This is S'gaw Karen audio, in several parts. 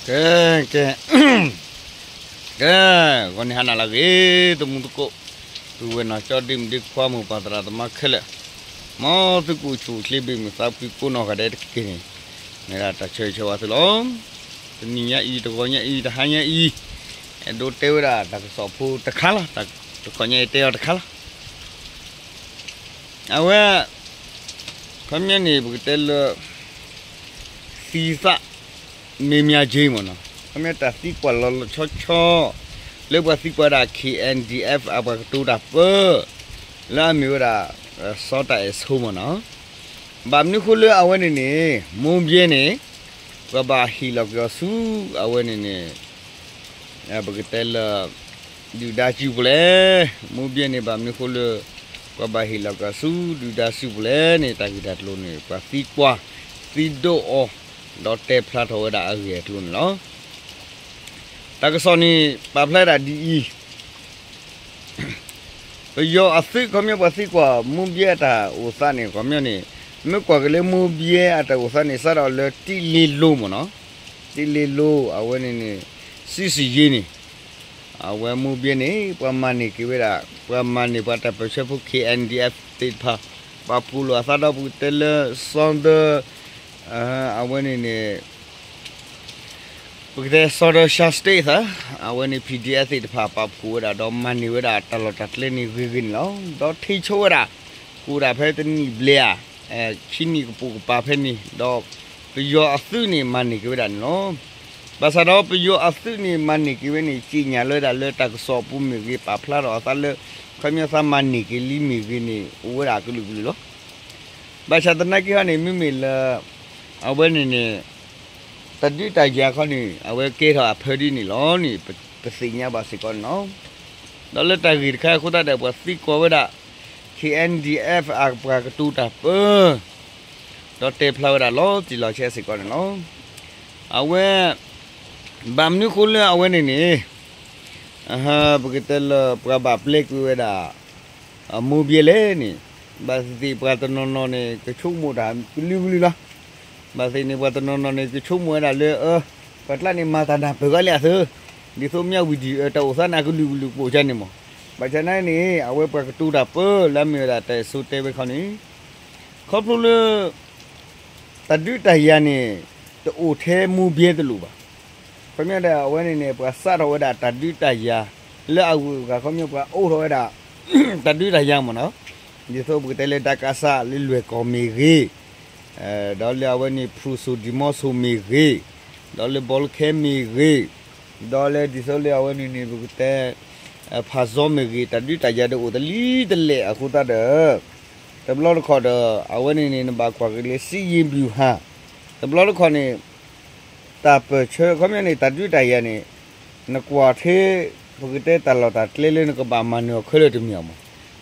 ကဲ, ကဲ, ကဲ, ဂီၤန့ၣ်ဟါနၤလၢအဂ့ၤ သမူသကိး, ပုၢ်ဝဲၢ်နီၢ်ကၠီ ဒ့မုၣ်ဒ့ခွါ မိၢ်ပၢ်သရၣ်သမါခဲလၢာ်, မ်သုကအိၣ်ဆူၣ်အိၣ်ချ့ ဘၣ်မုာ်သးဖှံကိးနီၢ်ဂၤဒဲးတက့ၢ်န့ၣ်, မ့ၢ်ဒၣ်တၢ်ဆၢဂ့ၤဆၢဝါသုလီၤ. တနံၤညါအံၤ တဂီၤညါအံၤ တဟါညါအံၤ, အဲၣ်ဒိးတဲဝဲဒၣ်တၢ်ကစီၣ်ဖိတခါလီၤ, တဂီၤညါအံၤတဲအီၤတခါလီၤ. အဝဲ ခီပညီန့ၣ် ပကတဲလၢ သံသ မ့ၢ်မ့ၢ်က့မ့ၢ်နီၤ, ခီပညီတၢ်သံကွၢ်လီၤလီၤဆီဆီ လၢပှၤသံကွၢ်ဒၣ် K N D F အပှၤကတိၤတၢ်ပၢ လၢအမ့ၢ်ဝဲဒၣ် စီၤတၢ်အဲၣ်ဆိမ့ၢ်နီၤ. ဘၣ်မနုၤဃိလၢအဝဲန့ၣ်န့ၣ် မိၢ်ဘဲန့ၣ် ပှၤဘၣ်ဟ့ၣ်လီၤက့ၤအီၤဆူ အဝဲန့ၣ်န့ၣ် ပကတဲလၢ ဒုၣ်ဒါစုပူၤလဲၣ်, မိၢ်ဘဲန့ၣ် ဘၣ်မနုၤဃိလၢ ပှၤဘၣ်ဟ့ၣ်လီၤက့ၤအီၤဆူ ဒုၣ်ဒါစုပူၤလဲၣ်န့ၣ် တၢ်ဂ့ၢ်တၢ်ကျိၤန့ၣ် ပှၤသံကွၢ် သံဒိးအီၤ ဒီးတဲဖျါထီၣ်ဝဲဒၣ်အဂ့ၢ်အကျိၤန့ၣ်လီၤ. တၢ်ကစီၣ်န့ၣ် ပာ်ဖျါဒၣ်ဒ်အံၤ ပယီၤအသုး ခီပညီပှၤသံကွၢ် မိၢ်ဘဲအတၢ်အိၣ်သးန့ၣ် ခီပညီန့ၣ် မ့ၢ်ကွၢ်က့ၤလၢမိၢ်ဘဲအတၢ်အိၣ်သးန့ၣ် စးထီၣ်လၢတံလ့လိမ့ၢ်နီၤ, တံလ့လိ အဝဲန့ၣ်န့ၣ် စံစယ့န့ၣ် အဝဲမိၢ်ဘဲန့ၣ် ပှၤမၤန့ၢ်က့ၤဝဲဒၣ် ပှၤမၤန့ၢ်ပှၤတၢ်ပၢၢ်ဆၢဖိ K N D F သ့ၣ်တဖၣ် ပာ်ဖှိၣ်လိာ်အသးဒီး ပကတဲလၢ စီၤဒၢ အဝဲန့ၣ်န့ၣ် ပကတဲစီၤဒၢ ရှါ state သၢ အဝဲန့ၣ် P D F သ့ၣ်တဖၣ် ပာ်ဖှိၣ်ဝဲဒၣ်ဒီးမၤန့ၢ်ဝဲဒၣ်တၢ်လီၢ်တၢ်ကျဲန့ၣ်ဂ့ၤဂ့ၤန့ၣ်လီၤ. ဒီးထံၣ်ဆိဝဲဒၣ် ကအိၣ်ဒၣ်ဖဲတနံၣ်ဘျဲၣ်ဧါ, ခံနံၣ်ကပိာ်ကပၤဖဲန့ၣ် ဒီးပယီၤအသုးန့ၣ် မၤန့ၢ်က့ၤဝဲဒၣ်န့ၣ်လီၤ. ဘၣ်ဆၣ်ဒီးပယီၤအသုးန့ၣ် မၤန့ၢ်က့ၤဝဲန့ၣ် ကြေညာလၢဒၣ်လၢတၢ်ကစီၣ်ပူၤမ့ၢ်ဂ့ၤ ပာ်ဖျါထီၣ်အသးလၢ ခီပညီသးမၤန့ၢ်က့ၤလံမ့ၢ်ဂ့ၤန့ၣ် အိၣ်ဝဲဒၣ်ကလုာ်ကလုာ်လီၤ. ဘၣ်ဆၣ်သနာ်က့ဟီန့ၣ် မ့မ့ၢ်လၢ အဝဲန့ၣ်န့ၣ် တၢ်ဒုးတၢ်ယၤခီန့ၣ် အဝဲကဲထီၣ်အဖၢဒ်န့ၣ်လီၤန့ၣ် ပသ့ၣ်ညါဘၣ်စ့ၢ်ကီးန့ၣ်လီၤ. ဒီးလၢတၢ်ဂ့ၢ်တခါအဃိသတးဒီး ပှၤသံကွၢ်ဝဲဒၣ် K N D F အပှၤကတိၤတၢ်ပၢ ဒီးတဲဖျါဝဲဒၣ်လီၤတံၢ်လီၤဆဲးစ့ၢ်ကီးန့ၣ်လီၤ. အဝဲ ဘၣ်မနုၤဃိလၢအဝဲန့ၣ်န့ၣ် ပကတဲလၢပှၤဘၣ်ပျဲကွံာ်ဝဲဒၣ် မိၢ်ဘဲလဲၣ်န့ၣ် ဘၣ်သ့ၣ်သ့ၣ်ပှၤတနီၤနီၤန့ၣ် ကဆိကမိၣ်တၢ်ကလုာ်ကလုာ်လီၤ. ဘၣ်သ့ၣ်န့ၣ် ပှၤတနီၤနီၤန့ၣ် ကဆိကမိၣ်ဝဲဒၣ်လၢ အၢ ပှၤကျါန့ၣ် မၤတၢ်နၢ်ပၢၢ်ဂၤလံအသိး ဒ်သိးမ့ၢ်ဝံၤဒံး တၢ်အိၣ်သးန့ၣ် အကလုာ်ကလုာ်ပိာ်ကါန့ၣ်မး. ဘၣ်ဆၣ်နာ်န့ၣ် အဝဲပှၤကတိၤတၢ်ပၢလၢအမ့ၢ်ဝဲဒၣ်တၢ်အဲၣ်ဆိတဲဝဲခီန့ၣ် ခီဖျိလၢ တၢ်ဒုးတၢ်ယၤန့ၣ် တအိၣ်ထဲမိၢ်ဘဲတလိၣ်ဘၣ်. ခီပညီဒီးအဝဲန့ၣ်န့ၣ် ပှၤစးထီၣ်ဝဲဒၣ်တၢ်ဒုးတၢ်ယၤ လၢအဂုၤအဂၤ ခီပညီပှၤအိးထီၣ်ဝဲဒၣ် တၢ်ဒုးတၢ်ယၤမ့ၢ်နီၤ. ဒ်သိးပကတဲလၢတၢ်ကးစးလၢလွဲၢ်ကီၢ်မ့ၢ်ဂ့ၤ, ဒီးလၢအဝဲန့ၣ် ဖရူစိၤဒံၤမီစိၤမ့ၢ်ဂ့ၤ, ဒီးလၢဘီလၢခဲမ့ၢ်ဂ့ၤ, ဒီးလၢဒ်သိးလၢအဝဲန့ၣ်န့ၣ် ပကတဲ ဖးစီမ့ၢ်ဂ့ၤ တၢ်ဒုးတၢ်ယၤဒီးအိၣ်တလံၤတလဲၣ်အဃိသတးဒီး တဘျီတခီၣ်ဒီး အဝဲန့ၣ်န့ၣ် နဘၣ်ကွၢ်က့ၤလၢ စစ်ရေးဗျူဟာ, တဘျီတခီၣ်န့ၣ် တၢ်ပၢၢ်ဆၢ ခီပညီန့ၣ် တၢ်ဒုးတၢ်ယၤန့ၣ် နကွၢ်ထဲ ပကတဲတၢ်လီၢ်တၢ်ကျဲလၢနကဘၣ်မၤနၢၤအီၤခဲလၢာ်တမ့ၢ်အီၤမး.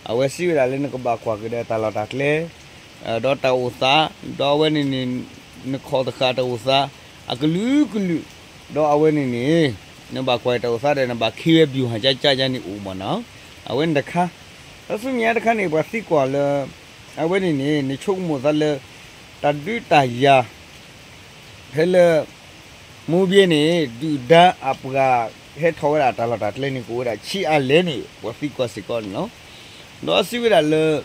အဝဲစံးဝဲဒၣ်လၢနကဘၣ်ကွၢ်က့ၤဒီးတၢ်လီၢ်တၢ်ကျဲ ဒီးတၢ်အိၣ်သး ဒီးအဝဲန့ၣ်န့ၣ် နခီၣ်တဃာ်တၢ်အိၣ်သး အကလုာ်ကလုာ် ဒီးအဝဲန့ၣ်န့ၣ် နဘၣ်ကွၢ်တၢ်အိၣ်သးဒီး နဘၣ်ခ့ဝဲ ဗျူဟာ ကၠါကၠါန့ၣ်အိၣ်မးနီၤ. အဝဲန့ၣ်တခါ ဒီးဆူမဲာ်ညါတခါန့ၣ် ပှၤသံကွၢ်လၢ အဝဲန့ၣ်န့ၣ် နဆိကမိၣ်သးလၢ တၢ်ဒုးတၢ်ယၤ ဖဲလၢ မိၢ်ဘဲန့ၣ် ဒုၣ်ဒါအပှၤဟဲထီၣ်ဝဲဒၣ်တၢ်လီၢ်တၢ်ကျဲန့ၣ် ကအိၣ်ဝဲဒၣ်ဆံးအါလဲၣ်န့ၣ် ပှၤသံကွၢ်စ့ၢ်ကီးန့ၣ်လီၤ. ဒီးစံးဝဲဒၣ်လၢ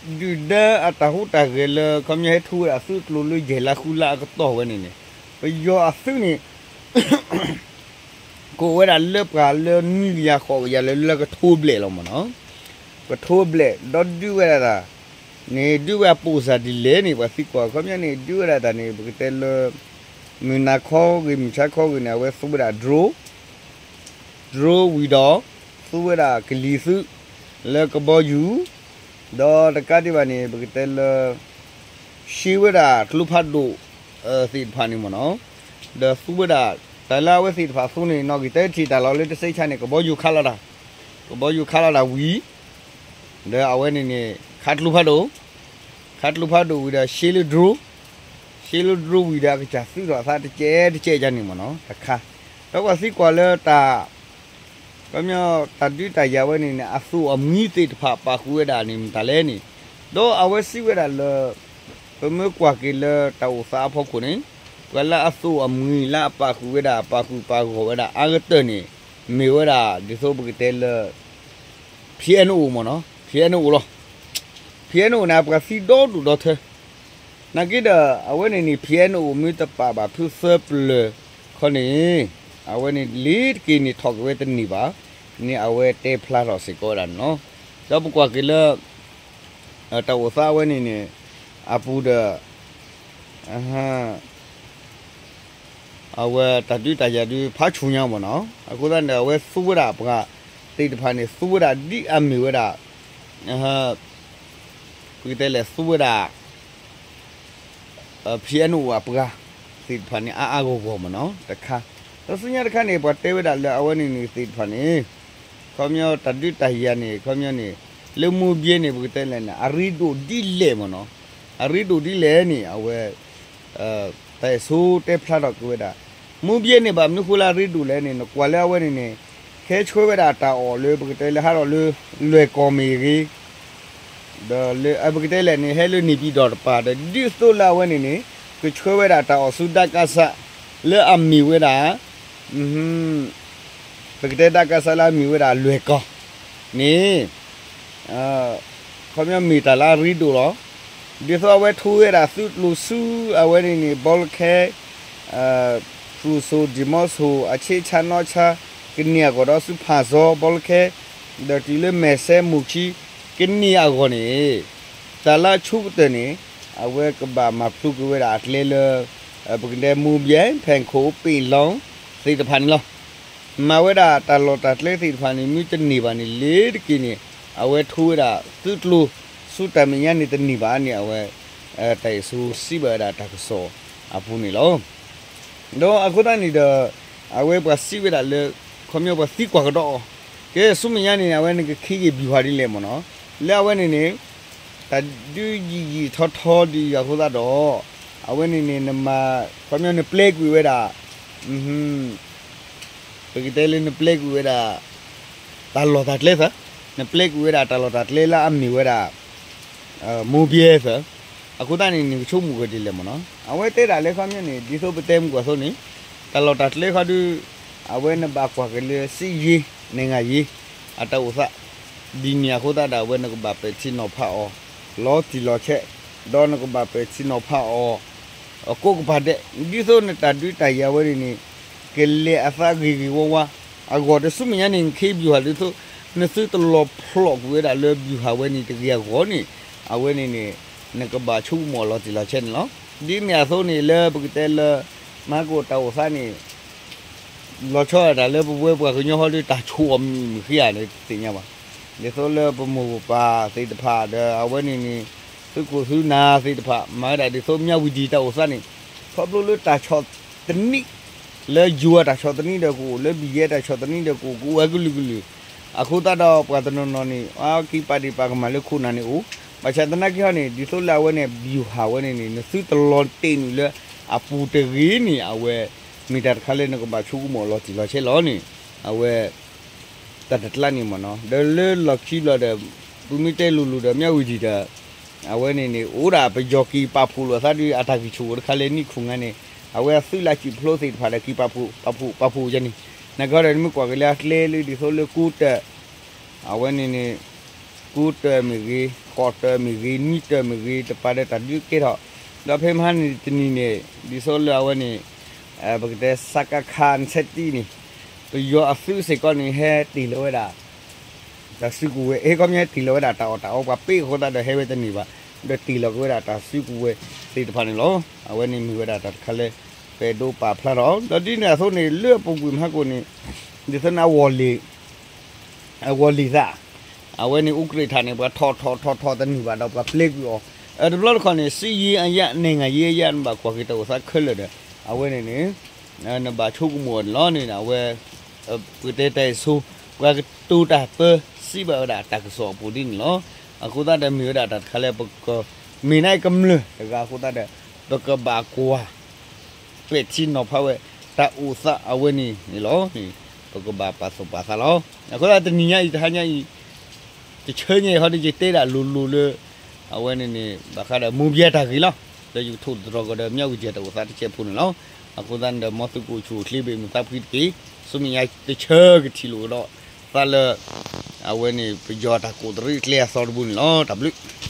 ဒုၣ်ဒါအတၢ်ဟူးတၢ်ဂဲၤလၢ ခီပညီဟဲထူဝဲဒၣ်သုးကျိၤလၢယဲၢ်လါဃုလါအကတီၢ်ဝဲန့ၣ်န့ၣ် ပယီၤအသုးန့ၣ် ကအိၣ်ဝဲဒၣ်လၢပှၤလၢနွံကယၤဃိးကယၤလၢလၢကထိဘျဲၣ်လီၤမးနီၤ. ကထိဘျဲၣ် ဒီးဒုးဝဲဒၣ်တၢ်န့ၣ် ဒုးဝဲအပိာ်စၢ်ဒ်လဲၣ်န့ၣ် ပှၤသံကွၢ် ခီပညီန့ၣ် ဒုးဝဲဒၣ်တၢ်န့ၣ် ပကတဲလၢ မုၢ်နၤခီဂ့ၤ မုၢ်ဆါခီဂ့ၤန့ၣ် အဝဲသူဝဲဒၣ် drone, drone ဝံၤဒီး သူဝဲဒၣ်ကလံၤသုး လၢကဘီယူၤ ဒီးတကးဒံးဘၣ်န့ၣ် ပကတဲလၢ ရှဲဝဲဒၣ်ကျိဖးဒိၣ် သ့ၣ်တဖၣ်န့ၣ်မ့ၢ်နီၤ, ဒီးသူဝဲဒၣ် တၢ်လၢအဝဲသ့ၣ်တဖၣ်သူန့ၣ် နီၣ်ဂံၢ်တၢထံၣ်တၢ်လီၤလၢတစဲးဆါန့ၣ် ကဘီယူၤခးလီၤတၢ်, ကဘီယူၤခးလီၤတၢ်ဝံၤ ဒီးအဝဲန့ၣ်န့ၣ် ခးကျိဖးဒိၣ်, ခးကျိဖးဒိၣ်ဝံၤဒီး ရှဲလၢ drone, ရှဲလၢ drone ဝံၤဒီး အကစၢ်သုးထီၣ်အသးတကဲးတကဲးယါန့ၣ်မ့ၢ်နီၤ တခါ, ဒီးပှၤသံကွၢ်လၢတၢ် ခီပညီ တၢ်ဒုးတၢ်ယၤဝဲန့ၣ်န့ၣ် အသူၣ်အမှံသ့ၣ်တဖၣ်ပာ်ဃုာ်ဝဲဒၣ်န့ၣ် မတၤလဲၣ်န့ၣ်, ဒီးအဝဲစံးဝဲဒၣ်လၢ ပမ့ၢ်ကွၢ်က့ၤလၢတၢ်အိၣ်သးအဖီခိၣ်န့ၣ်, ပှၤလၢအသိၣ်အမှံၤလၢအပာ်ဃုာ်ဝဲဒၣ် ပာ်ဃုာ်ပာ်ဂီၢ်ဝဲဒၣ်အါကတၢၢ်န့ၣ်, မ့ၢ်ဝဲဒၣ်ဒ်သိးပကတဲလၢ ဖံအဲၣ်အိၣ်မ့ၢ်နီၤ, ဖံအဲၣ်အိၣ်လီၤ. ဖံအဲၣ်အိၣ်န့ၣ် ပှၤသံဒီဒူၣ်ဒီထၢ နာ်က့ဒီး အဝဲန့ၣ်န့ၣ် ဖံအဲၣ်အိၣ်မ့ၢ်တပာ်ဘၣ်ဖုသၢပျၢၤခီန့ၣ်, အဝဲန့ၣ်လ့ၤတက့ၤန့ၣ်ထီၣ်က့ၤဝဲတန့ၢ်ဘၣ်န့ၣ် အဝဲတဲဖျါထီၣ်စ့ၢ်ကီးဝဲဒၣ်န့ၣ်လီၤ. ဒီးပကွၢ်က့ၤလၢ တၢ်အိၣ်သးအဝဲန့ၣ်န့ၣ် အပူၤဒီး အဝဲတၢ်ဒုးတၢ်ယၤဒုးဖးဆူၣ်ညါမ့ၢ်နီၤ, အဃိသတးန့ၣ် အဝဲသူဝဲဒၣ်ပှၤသ့ၣ်တဖၣ်န့ၣ် သူဝဲဒၣ်ဒ်အမ့ၢ်ဝဲဒၣ် ပကတဲလဲၣ် သူဝဲဒၣ် ဖံအဲၣ်အိၣ်အပှၤသ့ၣ်တဖၣ်န့ၣ် အါအါဂီၢ်ဂီၢ်မ့ၢ်နီၤ တခါ, ဒီးဆူညါတခါန့ၣ် ပှၤတဲဝဲဒၣ်လၢအဝဲန့ၣ်န့ၣ်သ့ၣ်တဖၣ်န့ၣ် ခီပညီတၢ်ဒုးတၢ်ယၤန့ၣ် ခီပညီန့ၣ် လၢမိၢ်ဘဲန့ၣ် ပကတဲလဲၣ်န့ၣ် အရ့ဒိၣ်ဒ်လဲၣ်မ့ၢ်နီၤ, အရ့ဒိၣ်ဒ်လဲၣ်န့ၣ် အဝဲ တၢ်အဲၣ်ဆိတဲဖျါထီၣ်က့ၤဝဲဒၣ်, မိၢ်ဘဲန့ၣ် ဘၣ်မနုၤဃိလၢအရ့ဒိၣ်လဲၣ်န့ၣ် နကွၢ်လၢအဝဲန့ၣ်န့ၣ် ခဲဆှၢဝဲဒၣ်တၢ်အီၣ်လၢပကတဲလၢဟးထီၣ်လၢ လွဲၢ်ကီၢ်မ့ၢ်ဂ့ၤ ဒီးလၢအပကတဲလဲၣ်န့ၣ် ဟဲလၢန့ၣ်ပံၤဒီးတပၤဒီး ဒ်သိးလၢအဝဲန့ၣ်န့ၣ် ကဆှၢဝဲဒၣ်တၢ်အီၣ်ဆူဒၣ်ကါစး လၢအမ့ၢ်ဝဲဒၣ် ပကတဲဒၣ်ကါစးလၢအမ့ၢ်ဝဲဒၣ်လွဲၢ်ကီၢ်န့ၣ် ခီပညီမ့ၢ်တၢ်လၢအရ့ဒိၣ်လီၤ. ဒ်သိးအဝဲထိဝဲဒၣ်သုးကျိၤဆူအဝဲန့ၣ်န့ၣ် ဘီလခဲ ဖရူစိၤ ဒံၣ်မီစိၤ အဆ့ဆါနီၣ်ဆါ ကန့ၢ်အဂီၢ်ဒီးဆူဖၣ်စီဘီလခဲ ဒီးတုၤလၢမဲာ်စဲမိၢ်ခံ ကန့ၢ်အဂီၢ်န့ၣ် တၢ်လၢအဆိကတၢၢ်န့ၣ် အဝဲကဘၣ်မၤဖျိက့ၤဝဲဒၣ်အကျဲလၢ ပကတဲမိၢ်ဘဲ ဖဲၣ်ခိၣ် ပ့ၣ်လီသ့ၣ်တဖၣ်န့ၣ်လီၤ. မၤဝဲဒၣ်တၢ်လီၢ်တၢ်ကျဲသ့ၣ်တဖၣ်န့ၣ် မ့ၢ်တန့ၢ်ဘၣ်န့ၣ် လ့ၤတက့ၤန့ၣ် အဝဲထိဝဲဒၣ်သုးကျိၤ ဆူတၢ်မဲာ်ညါန့ၣ်တန့ၢ်ဘၣ်န့ၣ် အဝဲ တၢ်အဲၣ်ဆိစံးဘၣ်ဝဲဒၣ်တၢ်ကစီၣ်အပူၤန့ၣ်လီၤ. ဒီးအဃိသတးန့ၣ်ဒီး အဝဲပှၤစံးဝဲဒၣ်လၢ ခီပညီပှၤသံကွၢ်ကဒီးအီၤ, ကဲဆူမဲာ်ညါန့ၣ် အဝဲန့ၣ်ကခ့ဂ့ၢ်ဘျူးဟးဒ်လဲၣ်မ့ၢ်နီၤ, လၢအဝဲန့ၣ်န့ၣ် တၢ်ဒုးယံာ်ယံာ်ထီထီဒ်အံၤအဃိသတးဒီး အဝဲန့ၣ်န့ၣ် နမၤ ခီပညီနပျဲကွံာ်ဝဲဒၣ် ပကတဲလၢနပျဲကွံာ်ဝဲဒၣ် တၢ်လီၢ်တၢ်ကျဲသၢ, နပျဲကွံာ်ဝဲဒၣ်တၢ်လီၢ်တၢ်ကျဲလၢအမ့ၢ်ဝဲဒၣ် မိၢ်ဘဲသၢ, အဃိသတးန့ၣ် နကဆိကမိၣ်က့ၤဒ်လဲၣ်မ့ၢ်နီၤ, အဝဲတဲဒၣ်လၢခီပညီန့ၣ် ဒ်သိးပတဲမုၢ်ကွၢ်သိးန့ၣ် တၢ်လီၢ်တၢ်ကျဲခီဒုး အဝဲနဘၣ်ကွၢ်က့ၤလၢ စစ်ရေး နိုင်ငံရေး အတၢ်အိၣ်သး ဒ်န့ၣ်အဃိသတးဒီး အဝဲနကဘၣ်ပဲာ်ထံနီၤဖးအီၤ လီၤတံၢ်လီၤဆဲး, ဒီးနကဘၣ်ပဲာ်ထံနီၤဖးအီၤ အကိးကပၤဒဲး ဒ်သိးနတၢ်ဒုးတၢ်ယၤဝဲန့ၣ်န့ၣ် ကလဲၤအသးဂ့ၤဂ့ၤဝါဝါ, အဂီၢ်တဆူမဲာ်ညါန့ၣ် နခ့ဘျူးဟးဒ်သိး နသုတလီၤဖျိးကွံာ်ဝဲဒၣ်လၢဘျူးဟးဝဲန့ၣ်တဂ့ၤအဂီၢ်န့ၣ် အဝဲန့ၣ်န့ၣ် နကဘၣ်ဆိကမိၣ်အီၤလီၤတံၢ်လီၤဆဲးန့ၣ်လီၤ. ဒ်န့ၣ်အသိးန့ၣ်လၢပကတဲလၢ မဟါကိၣ်တၢ်အိၣ်သးန့ၣ် လီၤဆီဒၣ်တၢ်လၢပဝဲပှၤကညီဟီဒီး တၢ်ဆိၣ်အီၤမုၢ်မုၢ်ဃ့ဧါန့ၣ် တသ့ၣ်ညါဘၣ်. ဒ်သိးလၢပမိၢ်ပပၢ်သ့ၣ်တဖၣ်ဒီး အဝဲန့ၣ်န့ၣ် သုးခိၣ်သုးနၢ်သ့ၣ်တဖၣ် မၤဝဲဒၣ်ဒ်သိးမၠးဝံၤဒံၣ်တၢ်အိၣ်သးန့ၣ် ခီဖျိလၢတၢ်ဆီၣ်သနံး လၢယိၤအတၢ်ဆီၣ်သနံးဒီးကအိၣ် လၢဘံၣ်ယဲတၢ်ဆီၣ်သနံးဒီးကအိၣ် ကအိၣ်ဝဲကလုာ်ကလုာ် အဃိသတးဒီးပှၤတနီၤနီၤန့ၣ် အက့ၤပာ်ဒံးပာ်ကမၣ်လၢခိၣ်နၢ်န့ၣ်အိၣ် ဘၣ်ဆၣ်သနာ်က့ဟီန့ၣ် ဒ်သိးလၢအဝဲန့ၣ် ဘျူးဟးဝဲန့ၣ်န့ၣ် နသုတလီၤတဲာ်နုာ်လၢအပူၤတဂ့ၤန့ၣ် အဝဲ မ့ၢ်တၢ်တခါလၢနကဘၣ်ဆိကမိၣ်အီၤလီၤတံၢ်လီၤဆဲးလီၤန့ၣ် အဝဲ တၢ်တကျါန့ၣ်မ့ၢ်နီၤ ဒီးလၢလီၢ်ခံဘျီဒီး ပမ့ၢ်တဲလိၤလိၤဒီး မၠးဝံၤဒံၣ်ဒီး အဝဲန့ၣ်န့ၣ် အိၣ်ဒၣ်ပယီၤက့ၤပာ်ဖှိၣ်လိာ်အသးဒီး အတၢ်ဂံၢ်ဆူၣ်အိၣ်တခါလၢနံၣ်ခိၣ်နၢ်န့ၣ် အဝဲအသုးလၢစုၣ်ဖျိသ့ၣ်တဖၣ်ဒီး က့ၤပာ်ဖှိၣ် ပာ်ဖှိၣ် ပာ်ဖှိၣ်ယဲန့ၣ် နာ်က့ဒီး နမ့ၢ်ကွၢ်က့ၤလၢအကျဲလၢဒ်သိးလၢကူတၢၢ် အဝဲန့ၣ်န့ၣ် ကူတၢၢ်မ့ၢ်ဂ့ၤ ဃိးတၢၢ်မ့ၢ်ဂ့ၤ နွံတၢၢ်မ့ၢ်ဂ့ၤ တပၤဒီးတၢ်ဒုးကဲထီၣ် ဒီးဖဲမဟါန့ၣ်တနံၤန့ၣ် ဒ်သိးလၢအဝဲန့ၣ် ပကတဲ စကခ နဆဲးတံၢ်န့ၣ် ပယီၤအသုးစ့ၢ်ကီးန့ၣ် ဟဲတ့ၢ်လီၤဝဲဒၣ် တၢ်စုကဝဲၤ အ့ ခီပညီဟဲတ့ၢ်လီၤဝဲဒၣ်တၢ်အီၣ်တၢ်အီပှၤပ့ၢ်အဃိသတးဒီးဟဲဝဲတန့ၢ်ဘၣ် ဒီးတ့ၢ်လီၤက့ၤဝဲဒၣ်တၢ်စုကဝဲၤသ့ၣ်တဖၣ်န့ၣ်လီၤ. အဝဲန့ၣ်မ့ၢ်ဝဲဒၣ်တၢ်တခါလၢ ပအဲၣ်ဒိးပာ်ဖျါထီၣ် ဒီးဒ်န့ၣ်အသိးန့ၣ် လၢအပူၤကွံာ်မဟါကိၣ်န့ၣ် ဒ်သိးန့ၣ် အဝီၢ်လံၤသး အဝဲန့ၣ် အူကြ့းထးန့ၣ် ပှၤထီၣ်ထီၣ်ထီၣ်ထီၣ်တန့ၢ်ဘၣ်ဒီးပှၤပျဲကွံာ်အီၤ တဘျီတခီၣ်န့ၣ် စစ်ရေးအရ နိုင်ငံရေးအရ နဘၣ်ကွၢ်က့ၤတၢ်အိၣ်သးခဲလၢာ်ဒီး အဝဲန့ၣ်န့ၣ် နဘၣ်ဆိကမိၣ်အီၤန့ၣ်လီၤန့ၣ် အဝဲ ပကတဲတၢ်အဲၣ်ဆိ ပှၤကတိၤတၢ်ပၢစံးဘၣ်ဝဲဒၣ်တၢ်ကစီၣ်အပူၤဒ်န့ၣ်လီၤ. အဃိသတးဒီးမ့ၢ်ဝဲဒၣ်တၢ်တခါလၢပက မ့ၢ်န့ၣ်ကမျၢၢ်တဂၤအဃိသတးဒီး ပကဘၣ်ကွၢ် ပဲာ်ထံနီၤဖးဝဲ တၢ်အိၣ်သးအဝဲန့ၣ်န့ၣ်လီၤန့ၣ် ပကဘၣ်ပာ်သူၣ်ပာ်သးလီၤ. အဃိသတးတနံၤညါအံၤ တဟါညါအံၤ တဆၢညါအံၤဟီဒီး ယတဲဒၣ်လိၤလိၤလၢ အဝဲန့ၣ်န့ၣ် ဘၣ်ဃးဒီးမိၢ်ဘဲတၢ်ဂ့ၢ်လီၤ. လၢယကထိၣ်သတြီၤကဒီး မၠၣ်ဝံၤကဲတအိၣ်သးတစဲးဖိန့ၣ်လီၤ. အဃိသတးန့ၣ်ဒီး မ်သုကအိၣ်ဆူၣ်အိၣ်ချ့ဘၣ်မုာ်သးဖှံတက့ၢ်. ဆူမဲာ်ညါတဆၢကထံၣ်လိာ်ကဒီးသးလၢ အဝဲန့ၣ် ပယီၤတၢ်ကိးတရံးကျဲအသီတဘိန့ၣ်လီၤ. တၢ်ဘျုး